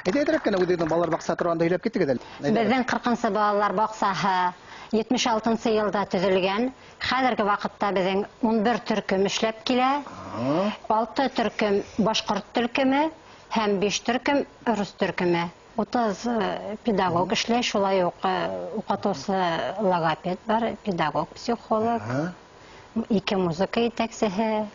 Әйҙә кенә үҙегеҙҙең балалар баҡсаһы тураһында һөйләп китегеҙ әле. Беҙҙең 40-нсы балалар баҡсаһы 76-нсы йылда төҙөлгән. Хәҙерге ваҡытта беҙҙең 11 төркөм эшләп килә. 6 төркөм башҡорт төркөмө һәм 5 төркөм рус төркөмө. 30 педагог эшләй, шулай уҡ уҡытыусы логопед бар, педагог, психолог, 2 музыка етәксеһе,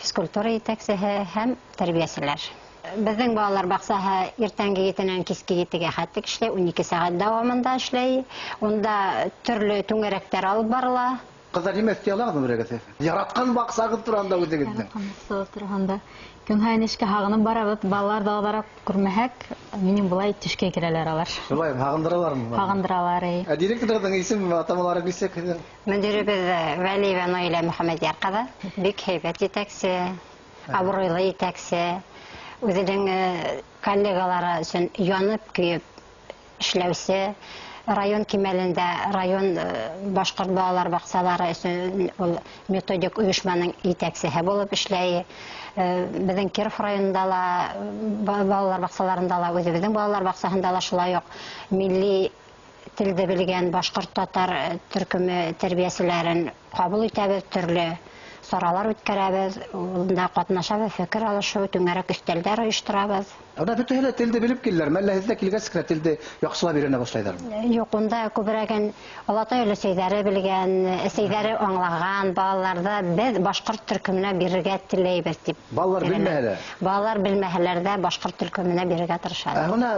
физкультура етәксеһе һәм тәрбиәселәр. Беҙҙең балалар баҡсаһы иртәнге 7-нән киске 7-гә хәтлек эшләй, 12 сәғәт дауамында эшләй. Унда төрлө түңәрәктәр алып барыла. Ҡыҙҙар, нимә өҫтәй алағыҙмы берегеҙ? Яратҡан баҡсағыҙ тураһында үҙегеҙҙең. Яратҡан баҡсағыҙ тураһында. Көн һайын эшкә һағынып барабыҙ, балалар ҙа оҙараҡ күрмәһәк, минең былай төшкә керәләр алар. Шулай, һағындыралармы? Һағындыралар, эй. Ә директорҙың исем атамалары нисек һеҙҙең? Мөдиребеҙ Вәлиева Наилә Мөхәммәдйәр ҡыҙы, бик һәйбәт етәксе, абруйлы етәксе, үҙенең коллегалары өсөн янып көйөп эшләүсе, район кимәлендә район башҡорт балалар баҡсалары өсөн ул методик ойошманың етәксеһе булып эшләй. Беҙҙең Киров районында ла, балалар баҡсаларында ла, үҙебеҙҙең балалар баҡсаһында ла шулай уҡ милли телде белгән башҡорт татар төркөмө тәрбиәселәрен ҡабул итәбеҙ, төрлө саралар үткәрәбеҙ, унда ҡатнашабыҙ, фекер алышыу, түңәрәк өҫтәлдәр ойошторабыҙ. Унда бөтәһе лә телде белеп киләләр, әллә һеҙ ҙә килгәс кенә телде яҡшылап өйрәнә башлайҙармы? Юҡ, унда күберәген олатай өләсәйҙәре белгән, әсәйҙәре аңлаған балаларҙы беҙ башҡорт төркөмөнә бирергә теләйбеҙ тип. Балалар белмәһә лә? Балалар белмәһәләр ҙә башҡорт төркөмөнә бирергә тырышабыҙ. Ә бына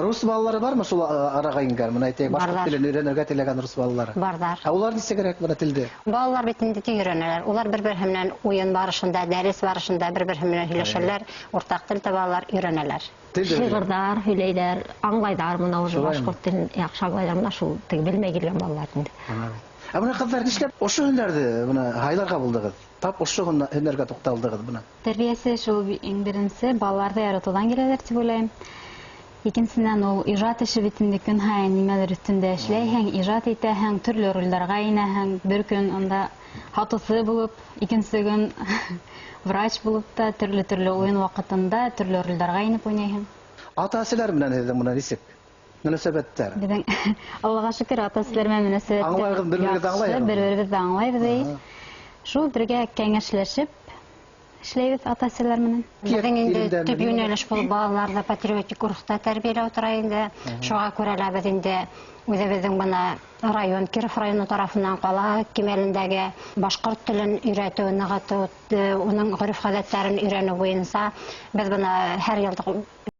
рус балалары бармы шул араға ингән? Бына әйтәйек, башҡорт Барҙар. телен өйрәнергә теләгән рус балалары. Барҙар. Ә улар нисегерәк бына телде? Балалар бит инде тиҙ өйрәнәләр. Улар бер-береһе менән уйын барышында, дәрес барышында бер-береһе менән һөйләшәләр, уртаҡ тел табалар, өйрәнәләр. Телде белә. Шиғырҙар һөйләйҙәр, аңлайҙар бына уже Шулаймы? башҡорт телен яҡшы аңлайҙар, бына шул теге белмәй килгән балалар инде. Ә бына ҡыҙҙар нишләп ошо һөнәрҙе бына һайларға булдығыҙ? Тап ошо һөнәргә туҡталдығыҙ бына. Тәрбиәсе шул иң беренсе балаларҙы яратыуҙан киләлер тип уйлайым. Икенсенән, ул ижад эше бит инде, көн һайын нимәлер өҫтөндә эшләйһең, ижад итәһең, төрлө ролдәргә инәһең. Бер көн унда һатыусы булып, икенсе көн врач булып та, төрлө-төрлө уйын ваҡытында төрлө ролдәргә инеп уйнайһың. Ата-әсәләр менән һеҙҙең бына нисек мөнәсәбәттәр? Беҙҙең Аллаға шөкөр, ата-әсәләр менән мөнәсәбәттәр Аңлайбыҙ, бер-беребеҙҙе яҡшы, аңлайбыҙ. бер-беребеҙҙе аңлайбыҙ, эй. Шул бергә кәңәшләшеп эшләйбеҙ ата-әсәләр менән. Беҙҙең инде Килендәр төп менән. йүнәлеш был балаларҙы патриотик рухта тәрбиәләү тора инде. Шуға күрә лә беҙ инде үҙебеҙҙең бына район, Киров районы тарафынан ҡала кимәлендәге башҡорт телен өйрәтеү, нығытыу, уның ғөрөф-ғәҙәттәрен өйрәнеү буйынса беҙ бына һәр йылдыҡ